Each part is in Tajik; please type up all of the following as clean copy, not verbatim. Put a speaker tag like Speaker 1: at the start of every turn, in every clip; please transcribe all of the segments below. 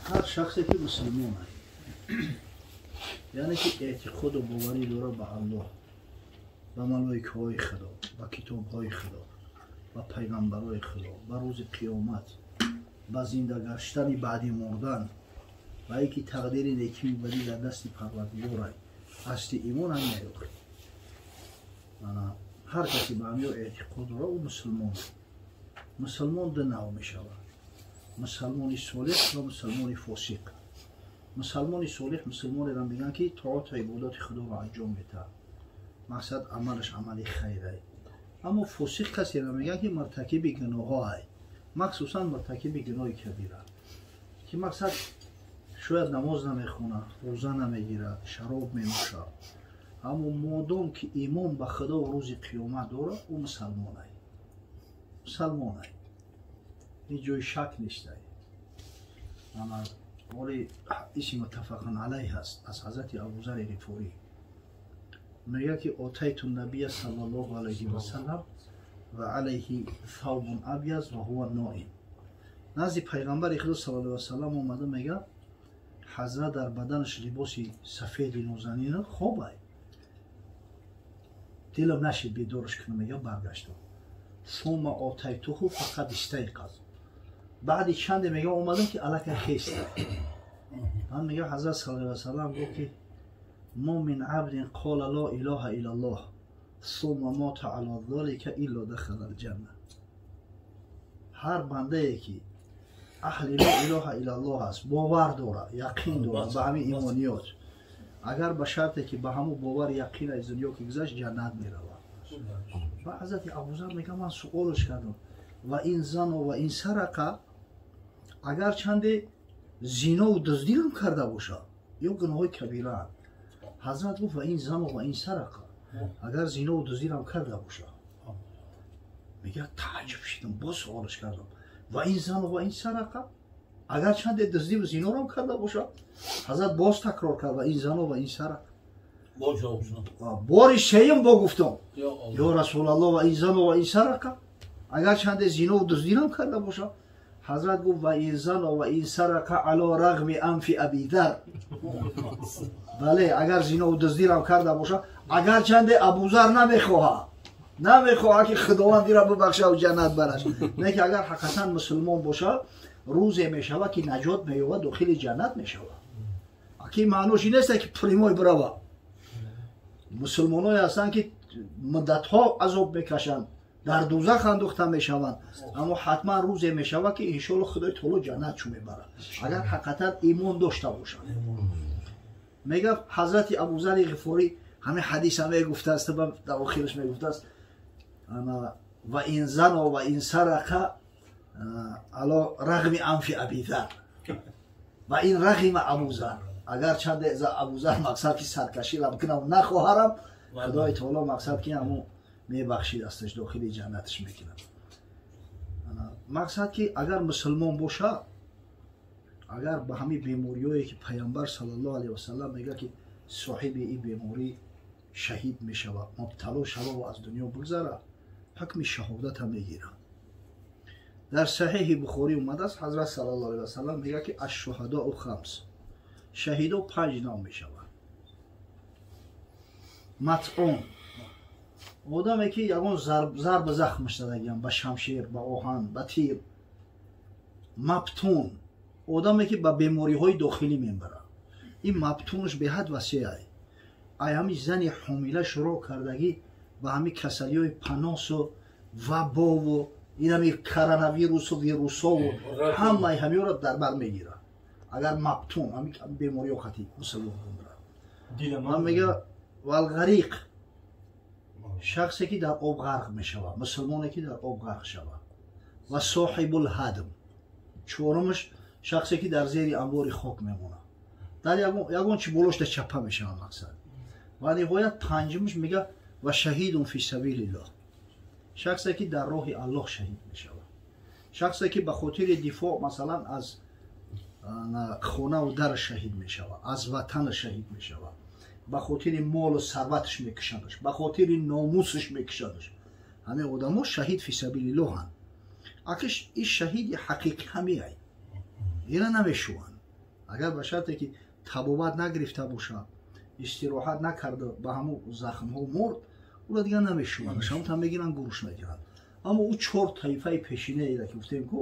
Speaker 1: Ҳар шахсе ки мусулмон аст, яъне ки эътиқоду боварӣ дорад ба Аллоҳ, ба малоикаҳои Худо, ба китобҳои Худо, ба пайғамбарои Худо, ба рӯзи қиёмат, ба зинда гаштани баъди мурдан, ба ин ки тақдири некию бадӣ дар дасти Парвардигор аст, асли имон ҳамин аёқи. Ҳар касе ба ҳамин эътиқод дорад, ӯ мусулмон. Мусулмон ду нав мешавад: мусалмони солиҳ ва мусалмони фосиқ. Мусалмони солиҳ мусулмонеро мегӯянд, ки тоату ибодати Худоро анҷом медиҳад, мақсад амалаш амали хайр. Аммо фосиқ касеро мегӯянд, ки муртакиби гуноҳҳо, махсусан муртакиби гуноҳи кабира, ки мақсад шояд намоз намехонад, рӯза намегирад, шароб менӯшад, аммо модом ки имон ба Худо ва рӯзи қиёмат дорад, ӯ мусалмонай, мусалмонай, ҳеҷ ҷои шак нестай. Оли ҳадиси муттафақун алайҳ ҳаст аз ҳазрати Абузари Ғифорӣ, мегӯяд ки أتيت النبي صلى الله عليه وسلم وعليه ثوب أبيض وهو نائم. Назди пайғамбари Худо صلى الله عليه وسلم омада, мегӯяд, ҳазрат дар баданаш либоси сафеди нозанина, хобай. Дилам нашид бедораш кунам, мегӯяд, баргаштам. ثم أتيته فقد استيقظ. Баъди чанде, мегӯяд, омадам, ки аллакай хеста. Ман, мегӯяд, ҳазрат صلى الله عليه وسلم гуфт, ки ما من عبد قال لا إله إلا الله ثم مات على ذلك إلا دخل الجنة. Ҳар бандае ки аҳли لا إله إلا الله аст, бовар дорад, яқин дорад ба ҳамин имониёт, агар ба шарте ки ба ҳамун бовар яқин аз дунё ки гузашт, ҷаннат меравад. Ва ҳазрати Абузар мегӯяд, ман суолш кардам: وإن زنى وإن سرق, агар чанде зинову дуздиам карда бошад ё гуноҳои кабираанд? Ҳазрат гуфт: وإن زنى وإن سرق, агар зинову дуздирам карда бошад. Мегӯяд, тааҷҷуб шидам, боз суолш кардам: وإن زنى وإن سرق, агар чанде дуздиву зинорам карда бошад? Ҳазрат боз такрор кард: وإن زنى وإن سرق. Бори сеюм бо гуфтам: ё Расулалло, وإن زنى وإن سرق, агар чанде зинову дуздирам карда бошад? Ҳазрат гуфт: وإن زنى وإن سرق على رغم أنف أبي ذر. Бале, агар зинову дуздирам карда бошад, агар чанде Абузар намехоҳад, ки Худованд ира бубахшаву ҷаннат бараш, не ки агар ҳақиқатан мусулмон бошад, рӯзе мешавад, ки наҷот меёбад, дохили ҷаннат мешавад. Ки маънош ин нест, ки прямой бирава. Мусулмоное ҳастанд, ки муддатҳо азоб мекашанд, дар дузах андохта мешаванд, аммо ҳатман рӯзе мешавад, ки иншоалло Худои таоло ҷаннат чу мебарад, агар ҳақиқатан имон дошта бошад. Мегӯяд, ҳазрати Абузари Ғифорӣ ҳамин ҳадиса мегуфтааст, дар охираш мегуфтааст: وإن زنى وإن سرق على رغم أنف أبي ذر وإن رغم أبو ذر. Агар чанде Абузар мақсад ки саркаширам кунам, нахоҳарам, Худои таоло мақсад ки ҳамун мебахшид, асташ дохили ҷаннаташ мекунад. Мақсад ки агар мусулмон бошад, агар ба ҳамин бемориҳое, ки Пайғамбар صلى الله عليه وسلم мегӯяд, ки соҳиби ин беморӣ шаҳид мешавад, мубтало шава ва аз дунё бигзарад, ҳукми шаҳодата мегирад. Дар Саҳиҳи Бухорӣ омадааст, ҳазрат صلى الله عليه وسلم мегӯяд, ки الشهداء خمس, шаҳидо панҷ нав мешавад. مطعون, одаме ки ягон зарба захмаш задагиам, ба шамшер, ба оҳан, ба тир. مبتون, одаме ки ба бемориҳои дохилӣ мебарад. Ин مبتون ш беҳад васеай, ай ҳами зани ҳомила шурӯъ кардагӣ ба ҳами касалиҳои паносу вабову инами коронавирусу вирусову ҳамаи ҳамиёро дар бар мегирад. Агар مبتون ҳами бемориҳо хати мусулмон бимирад. Ман мега والغريق, шахсе ки дар об ғарқ мешавад, мусулмоне ки дар об ғарқ шавад. Ва صاحب الهدم, чорумаш шахсе ки дар зери анбори хок мемонад, дар ягон чи болошда чапа мешавад мақсад. Ва ниҳоят панҷумаш мега وشهيد في سبيل الله, шахсе ки дар роҳи Аллоҳ шаҳид мешавад, шахсе ки ба хотири дифоъ, масалан, аз хонаву дар шаҳид мешавад, аз ватана шаҳид мешавад, ба хотири молу сарваташ мекушадаш, ба хотири номусаш мекушадаш, ҳамин одамо шаҳид في سبيل الله ҳанд. Акиш ин шаҳиди ҳақиқӣ ҳамиай, ина намешуванд. Агар ба шарте ки табобат нагирифта бошад, истироҳат накарда, ба ҳамун захмҳо мурд, ӯро дигар намешӯянд, ҳамонтан мегиранд, гӯрш мегиранд. Аммо ӯ чор таифаи пешинаеро ки гуфтем ку,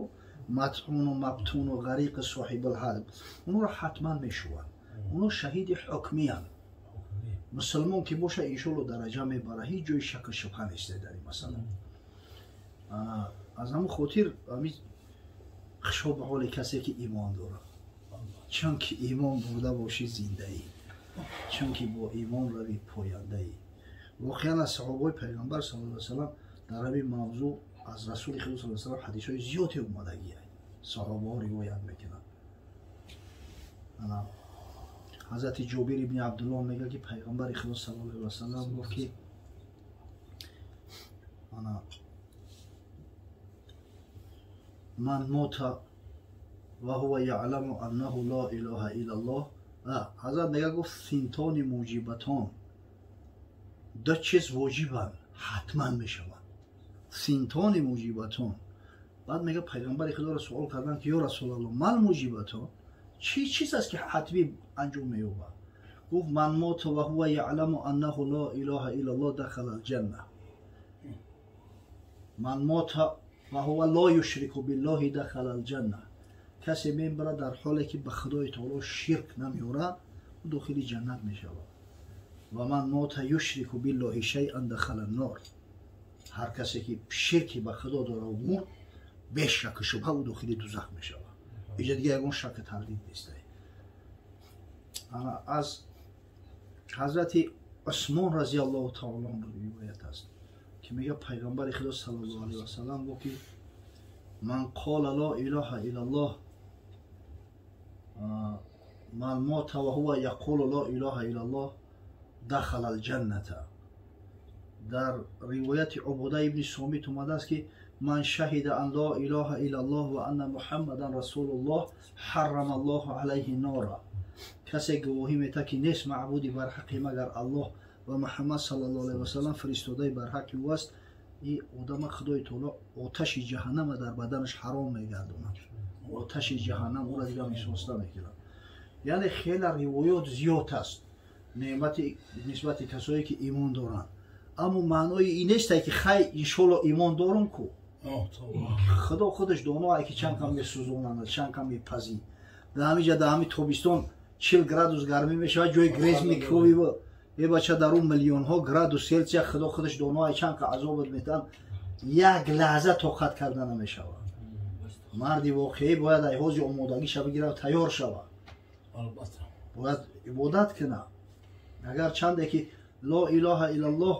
Speaker 1: матъуну мабтуну ғариқи соҳибулҳадм, онҳоро ҳатман мешӯянд. Онҳо шаҳиди ҳукмиянд. Мусулмон ки боша, иншоалло дараҷа мебара, ҳеҷ ҷои шаку шубҳа нест дар ин масъала. Аз ҳамон хотир ҳамин хушо ба ҳоли касе ки имон дорад, чунки имон бурда бошӣ зиндаӣ, чунки бо имон равӣ пояндаӣ. Воқеан аз саҳобаҳои пайғамбар саллаллоҳу алайҳи васаллам дар ҳамин мавзӯъ аз расули худо саллаллоҳу алайҳи васаллам ҳадисҳои зиёде омадагӣ, саҳобаҳо ривоят мекунанд. Ҳазрати Ҷобир ибни Абдуллоҳ мегӯяд ки пайғамбари худо саллаллоҳу алайҳи васаллам гуфт ки ана ман мота ва ҳува яъламу аннаҳу ла илоҳа иллаллоҳ. Ҳазрат мегӯяд, гуфт синтони муҷибатон, ду чиз воҷибанд, ҳатман мешаванд. Синтони муҷибатон. Баъд мегӯяд пайғамбари худоро суол карданд ки ё расулаллоҳ, мал муҷибатон, чӣ чиз аст ки ҳатмӣ анҷом меёбад? Гуфт ман мота ва ҳува яъламу аннаҳу ла илоҳа иллаллоҳ дахала алҷанна, ман мота ва ҳува ла юшрику биллоҳи дахала алҷанна. Касе мемирад дар ҳоле ки ба худои таоло ширк намеорад, ӯ дохили ҷаннат мешавад. Ва ман мота юшрику биллоҳи шайъан дахала ннор. Ҳар касе ки ширки ба худо дорад мурд, бе шаку шубҳа ӯ дохили дузах мешавад. Иҷа дига ягон шаку тардид нест. Аз ҳазрати Усмон разиаллоҳу таоло анҳу ривоят аст ки мегӯяд пайғамбари худо саллаллоҳу алайҳи васаллам гуфт ки ман қола ла илоҳа иллаллоҳ, ман мота ва ҳува яқулу ла илоҳа иллаллоҳ дахала алҷанната. Дар ривояти Убода ибни Сомит омадааст ки ман шаҳида ан ла илоҳа иллаллоҳ ва анна муҳаммадан расулуллоҳ ҳаррама аллоҳу алайҳи нора. Касе гувоҳӣ метавад ки нест маъбуди барҳаққи магар Аллоҳ ва Муҳаммад саллаллоҳу алайҳи васаллам фиристодаи барҳаққи ӯ аст, ин одама худои таоло оташи ҷаҳаннама дар баданаш ҳаром мегардонад. Оташи ҷаҳаннам ӯро дигар эҳсос намекунад. Яъне хеле ривоёт зиёд аст неъмати нисбати касое ки имон доранд. Аммо маънои ин несте ки хай иншоалло имон дорам ку, худо худаш доно ай ки чанд кам месӯзонанд, чанд кам мепазӣ. Дар ҳамин ҷа, дар ҳамин тобистон 40 градус гармӣ мешавад, ҷои грез мекӯвӣ, е бача, дар он миллионҳо градус Селсия худо худаш доно ай чанд ка азобат метаҳанд, як лаҳза тоқат карда намешавад. Марди воқеӣ бояд ай ҳози омодагиша бигирад, тайёр шавад, бояд ибодат кунад. Агар чанде ки ло илоҳа иллаллоҳ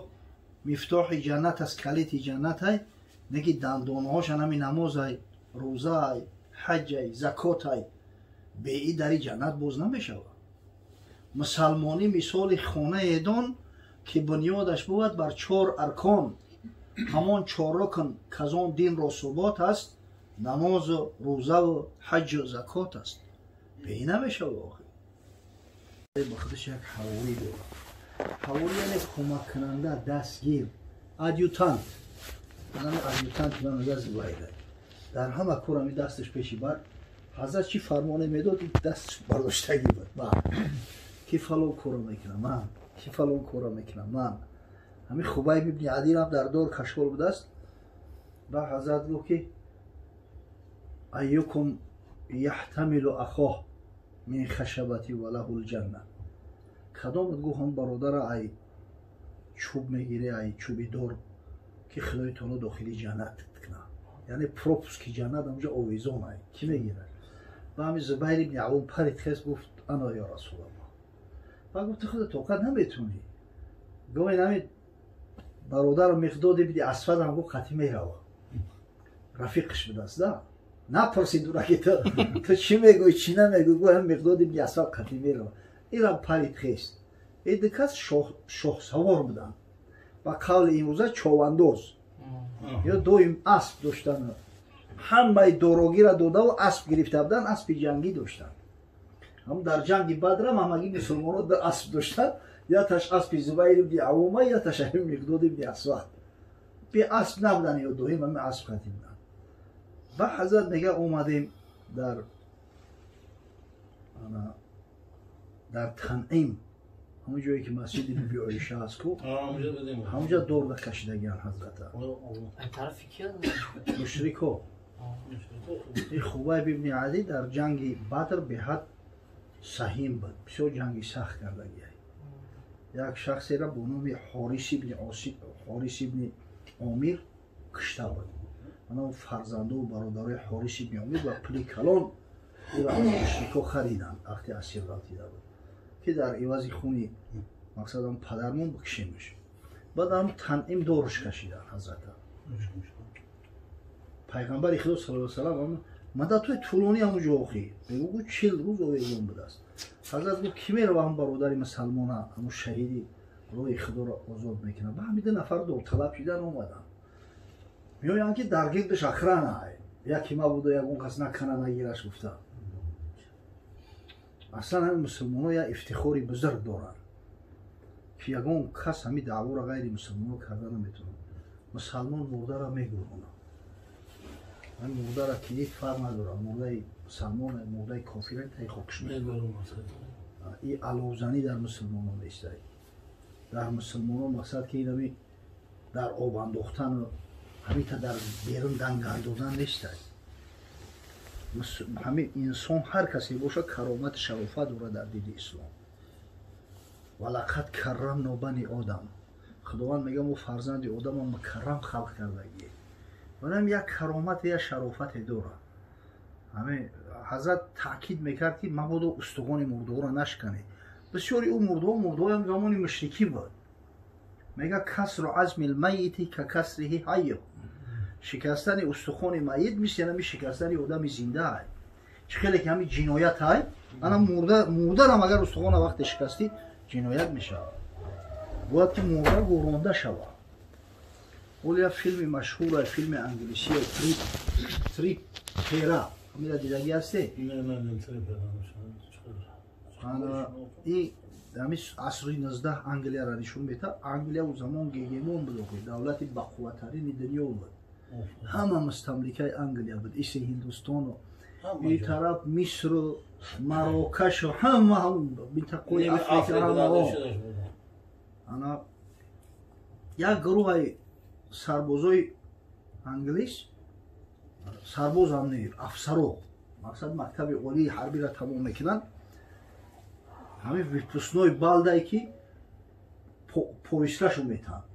Speaker 1: мифтоҳи ҷаннат аст, калити ҷаннатай, неки дандонҳошан ҳами намозай, рӯзаай, ҳаҷай, закотай, беи дари ҷаннат боз намешавад. Мусалмонӣ мисоли хонае дон ки бунёдаш бувад бар чор аркон, ҳамон чор рукн казон динро субот аст, намозу рӯзаву ҳаҷу закот аст. Беи намешавад. Охир ба худаш як ҳаворӣ дорад. Ҳаворӣ яъне кӯмаккунанда, дастгир, адъютант. Ҳами адъютант ман мегӯяд Зубайда дар ҳама кор ҳами дасташ пеши бар. Ҳазрат чӣ фармоне медод, дасташ бардоштагӣ буд. Ман ки фалон корро мекунам, ман ки фалон корро мекунам, ман. Ҳамин Хубайб ибни Адирам дар дор кашол будааст. Ба ҳазрат гуфт ки аюкум яҳтамилу ахоҳ мин хашабати ва лаҳу лҷанна. Кадомат, гуфт, ҳам бародара ай чӯб мегире, ай чӯби дор, ки худои таоло дохили ҷаннат кунад, яъне пропуски ҷаннат ҳамҷо овезон ай, кӣ мегирад? Ба ҳамин Зубайр ибни Авом парид, хес, гуфт ана ё расулаллоҳ. Ба гуфт ту худа тоқат наметунӣ? Гуфт ин ҳамин бародару Миқдод ибни Асвадам, гуфт, қатӣ мерава, рафиқаш будааст. Да напурсид дураки ту чӣ мегӯӣ, чӣ намегӯӣ. Гуфт ҳамин Миқдод ибни Асвад қатӣ мерава. Инам парид, хест. Ин ду кас шоҳсавор буданд, ба қавли имрӯза човандоз, ё доим асп доштанд, ҳамаи дорогиро додаву асп гирифта буданд, аспи ҷангӣ доштанд. Ҳам дар ҷанги Бадрам ҳамагӣ мусулмонон ду асп доштанд, яташ аспи Зубайр ибни Авома, яташ ҳамин Миқдод ибни Асвад. Бе асп набуданд, ё доим ҳамин асп қатӣ буданд. Ба ҳазрат мега омадем дар Дар Танъим, ҳамон ҷое ки масҷиди Биби Оиша аст ку, ҳамонҷа дорда кашидагиан ҳазрата. Мушрико. Ин Хубайб ибни Адӣ дар ҷанги Бадр беҳад саҳим буд, бисёр ҷанги сахт кардагиай. Як шахсера бо номи Ҳорис ибни Омир кушта буд. Ана фарзандову бародарои Ҳорис ибни Омир ба пули калон ӯро аз мушрико хариданд, вақте асир ғалтида буд, ки дар ивази хуни мақсадам падармон бикушемш. Баъд ҳам Танъим доруш кашиданд ҳазрата. Пайғамбари Худо саллаллоҳу алайҳи васаллам маддатҳои тӯлонӣ ҳамун ҷо охӣ мегӯ, 40 рӯз овезон будааст. Ҳазрат гуфт, ки мерава ҳам бародари мусалмона, ҳамун шаҳиди роҳи Худоро озод мекунад? Ба ҳамин ду нафар довталаб шидан омаданд. Меоянд, ки дар гирдаш охрана, яке мабудо ягон кас накана нагираш гуфта. Аслан ҳамин мусулмоно як ифтихори бузург доранд, ки ягон кас ҳамин даъворо ғайри мусулмоно карда наметавонад. Мусалмон мурдара мегӯронад. Ҳамин мурдара ки дид, фарқ надорад, мурдаи мусалмон, мурдаи кофира, таи хокш. И аловзанӣ дар мусулмоно нестай. Дар мусулмоно мақсад ки инами дар об андохтану ҳамита дар берун дангар додан нестай. Ҳамин инсон ҳар касе бошад, каромати шарофат дорад дар диди ислом. Валақад каррамно бани одам. Худованд мега, мо фарзанди одама мукаррам халқ кардагӣ. Барои як каромате, як шарофате дорад. Ҳамин ҳазрат таъкид мекард, ки мабодо устухони мурдоро нашканед. Бисёри ӯ мурдоҳо мурдоҳоям замони мушрикӣ буд. Мега, касру азми лмайити ка касриҳи ҳайё, шикастани устухони майит мисли ҳами шикастани одами зинда. Чӣ хеле ки ҳами ҷиноят ҳай, ана мурдарам агар устухона вақте шикастӣ, ҷиноят мешавад. Бояд ки мурда гӯронда шавад. Ҳоло як филми машҳура, филми англисия, Три пера, ҳамира дидагӣ ҳасте? И ҳами асри 19 Англияра нишон метад. Англия у замон гегемон буд, давлати бақувваттарини дунё буд. Ҳама мустамликаи Англия буд, иси Ҳиндустону и тараф Мисру Марокашу ҳама минтақаи Африка. Ана як гурӯҳаи сарбозои англис, сарбозам не, афсаро, мақсад мактаби олии ҳарбиро тамом мекунанд, ҳамин выпускной балдае ки повестка шо метаҳанд,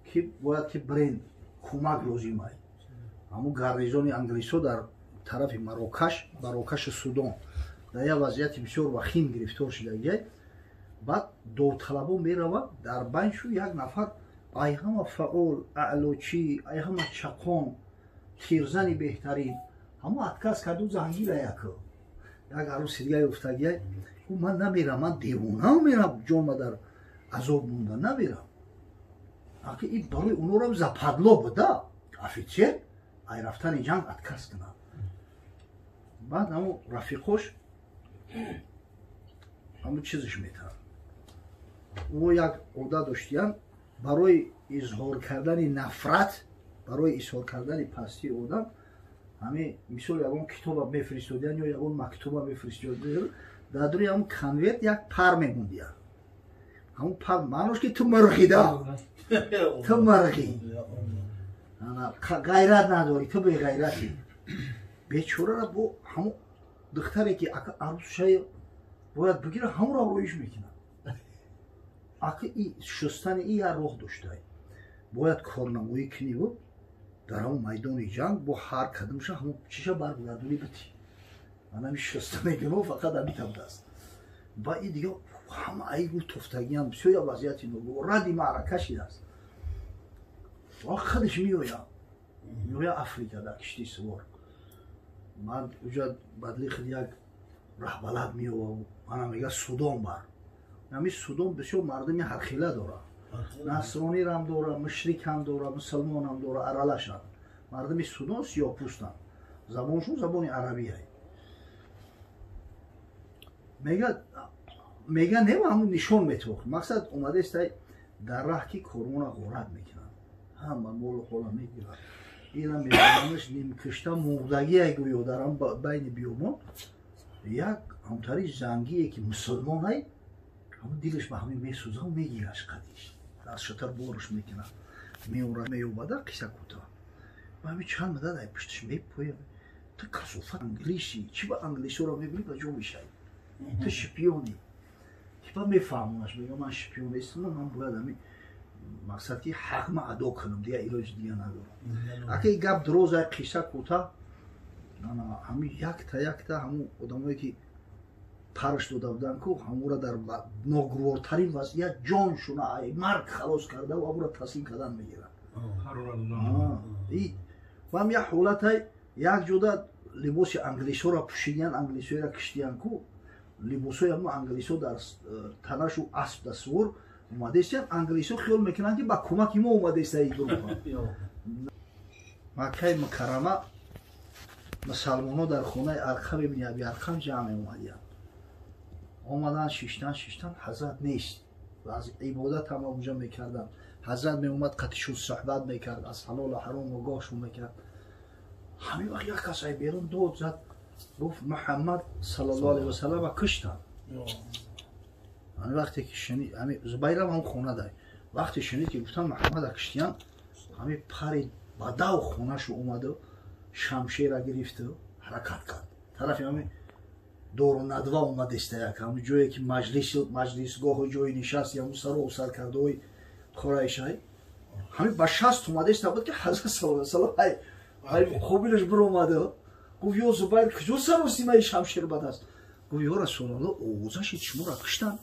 Speaker 1: ки бояд ки бренд кӯмак лозимай. Ҳамун гарнизони англисҳо дар тарафи Марокаш, Марокашу Судон дар як вазъияти бисёр вахим гирифтор шудагиай. Баъд довталабон меравад, дар байншу як нафар ай ҳама фаъол, аълочӣ, ай ҳама чақон, тирзани беҳтарин, ҳамо отказ карду зангира. Як арӯси дига ёфтагиай. Ман намерам, ман девона мерам, ҷонма дар азоб монда, намерам. Аки ин барои онорам западло буда, офитсер ай рафтани ҷанг отказ кунад. Баъд ҳамо рафиқош ҳамо чизаш метавад. Ӯ як одат доштиян барои изҳор кардани нафрат, барои изҳор кардани пастии одам. Ҳамин мисол ягон китоба мефиристодиян ё ягон мактуба мефиристодиян, дар дури ҳамон конверт як пар мемондиян. Ҳамон пар маънош ки ту мурғида, ту мурғӣ, ғайрат надорӣ, ту беғайратӣ. Бечорара бо ҳамон духтаре ки ака арӯсшая бояд бигира, ҳамонро роиш мекунад. Ака и шустани и як роҳ доштай, бояд корнамоӣ куниву дар ҳамон майдони ҷанг бо ҳар кадамша ҳамон чиша баргардонӣ битӣ. Анами шустани гуноҳ фақат ҳамита будааст. Ва и дига ҳама айгу туфтагиам бисёр як вазъияти ради маърака шидааст. Ва худаш меоя Африка дар киштии сувор. Ман уҷа бадли худ як раҳбалад меова, мана мега, Судон бар. Ҳами Судон бисёр мардуми ҳархела дорад, насронирам дора, мушрикам дора, мусулмонам дора, аралашанд. Мардуми Судон сиёҳпӯстанд, забоншон забони арабия. Мега не, ҳамун нишон метохт. Мақсад омадестай дар раҳ, ки корвона ғорат мекунанд, ҳама молу ҳола мегирад. Ина мебинамаш нимкушта мурдагие гӯё дар ҳам байни биёбон. Як ҳамтари зангие ки мусулмонай, ҳамун дилаш ба ҳамин месӯза, мегираш қадиш, аз шатар борш мекунад, меора, меёбада. Қисса кӯтоҳ, ба ҳамин чанд муддат ай пушташ мепоям. Ту касофат англиси, чӣ ба англисоро мебинӣ, ба ҷо мешавӣ, ту шпионӣ. Ба мефаҳмонаш, мега: ман шпион нестам, ман бояд ҳамин мақсад ки ҳақма адо кунам, дига илоҷи дига надорам. Ака, и гап дуроза, қисса кӯтоҳ, ҳамин якта якта ҳамун одамое ки парш дода буданд ку, ҳамура дар ногувортарин вазъият ҷоншуна ай марг халос карда ва ҳамура таслим кардан мегиранд. Вам як ҳолатай, як ҷода либоси англисоро пӯшидиян, англисоеро киштиян ку, либосҳои ҳамун англисо дар танашу асп да сувор омадестиян. Англисо хиёл мекунанд, ки ба кӯмаки мо омадеста и гурӯҳа. Маккаи Мукаррама мусалмонҳо дар хонаи Арқам ибни Аби Арқам ҷамъ меомадиянд. Омадан, шиштан, шиштан, ҳазрат нест. Аз ибодат ҳама онҷа мекарданд. Ҳазрат меомад, қатишон суҳбат мекард, аз ҳалолу ҳаром огоҳшон мекард. Ҳамин вақт як кас ай берун дод зад, гуфт: «Муҳаммад саллаллоҳу алайҳи васаллама куштанд». Ҳамин вақте ки шунид, ҳамин Зубайрам ҳам хона дай, вақте шунид ки гуфтан Муҳаммада куштиян, ҳамин парид ба дав хонашу омаду шамшера гирифту ҳаракат кард тарафи ҳамин Дору Надва омадеста, як ҳамин ҷое ки маҷлис, маҷлисгоҳу ҷои нишасти ҳамун сару саркардаҳои Қурайшай. Ҳамин ба 60 омадеста буд, ки ҳазрат саллаллоҳу алайҳи васаллам ай қобилаш биромада гуфт: «Ё Зубайр, куҷо саросимаи шамшер ба даст?» Гуфт: «Ё Расулалло, овоза шид, шуморо куштанд,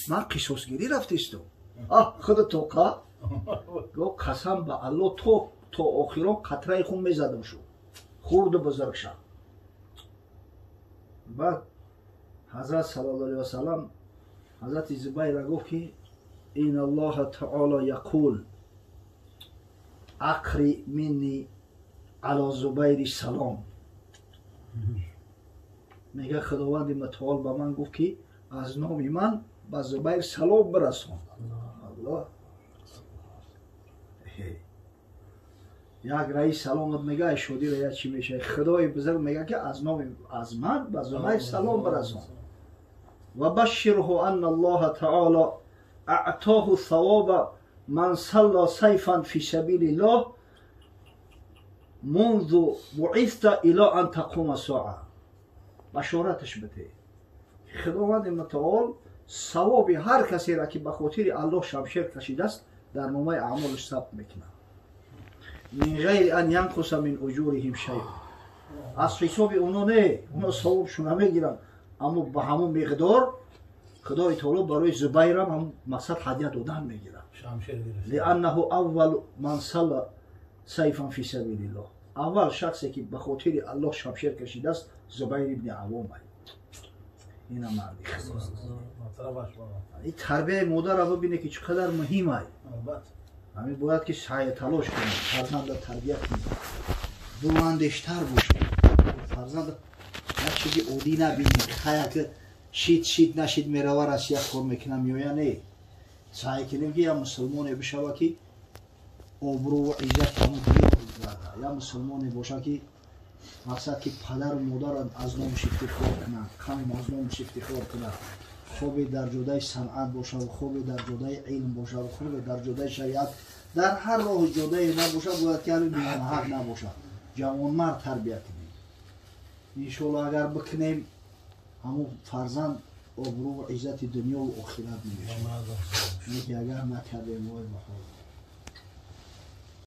Speaker 1: ман қисосгирӣ рафтесту». А худа тоқа гуфт: «Қасам ба Алло, то охирон қатраи хун мезадам шу хурду бузург шав». Баъд ҳазрат саллаллоҳу алайҳи васаллам ҳазрати Зубайра гуфт, ки ин Аллоҳа таоло яқул ақри минни ало Зубайри салом. Мега: «Худованди мутаол ба ман гуфт, ки аз номи ман ба Зубайр салом бирасон». Аллоҳ як раис саломат мега, ай шодира я чӣ мешавад. Худои бузург мега, ки аз номи аз ман ба Зубайр салом бирасон. Ва башширҳу анна Аллоҳа таоло аътоҳу савоба ман салла сайфан фи сабилиллоҳ منذ بعثت الى ان تقوم الساعه. Башораташ бите, Худованди мутаол савоби ҳар касеро, ки ба хотири Аллоҳ шамшер кашидааст, дар номаи аъмолаш сабт мекунад. Мин ғайри ан янқуса мин уҷуриҳим шай, аз ҳисоби оно не, оно савобшо намегиранд, аммо ба ҳамон миқдор Худои таоло барои Зубайрам ҳам мақсад ҳадя додан мегирад. Лианнаҳу аввал ман салла сайфан фи сабилиллоҳ, аввал шахсе ки ба хотири Аллоҳ шамшер кашидааст, Зубайр ибни Авом. Ина марди ин тарбияи модарро бибине, ки чӣ қадар муҳим ай. Ҳамин бояд ки саъю талош кунем, фарзанда тарбия кунем, дурандештар бошем, фарзанда як чизи оддӣ набинем. Хая ки шид шид нашид, мерава Россия, кор мекунам, меоя. Не, саъй кунем, ки як мусулмоне бишава, ки обрӯву иззат ҳамун диёр, як мусулмоне боша, ки мақсад ки падару модар аз номаш ифтихор кунад, қавм аз номаш ифтихор кунад, хобе дар ҷодаи санъат бошаву хобе дар ҷодаи илм бошаву хобе дар ҷодаи шариат, дар ҳар роҳу ҷодае набошад, бояд ки ҳамин меҳнаҳақ набошад. Ҷавонмард тарбия кунем, иншоалло. Агар бикунем, ҳамун фарзанд обрӯву иззати дунёву охират мешавад. Ки агар накардем, вой ба ҳол.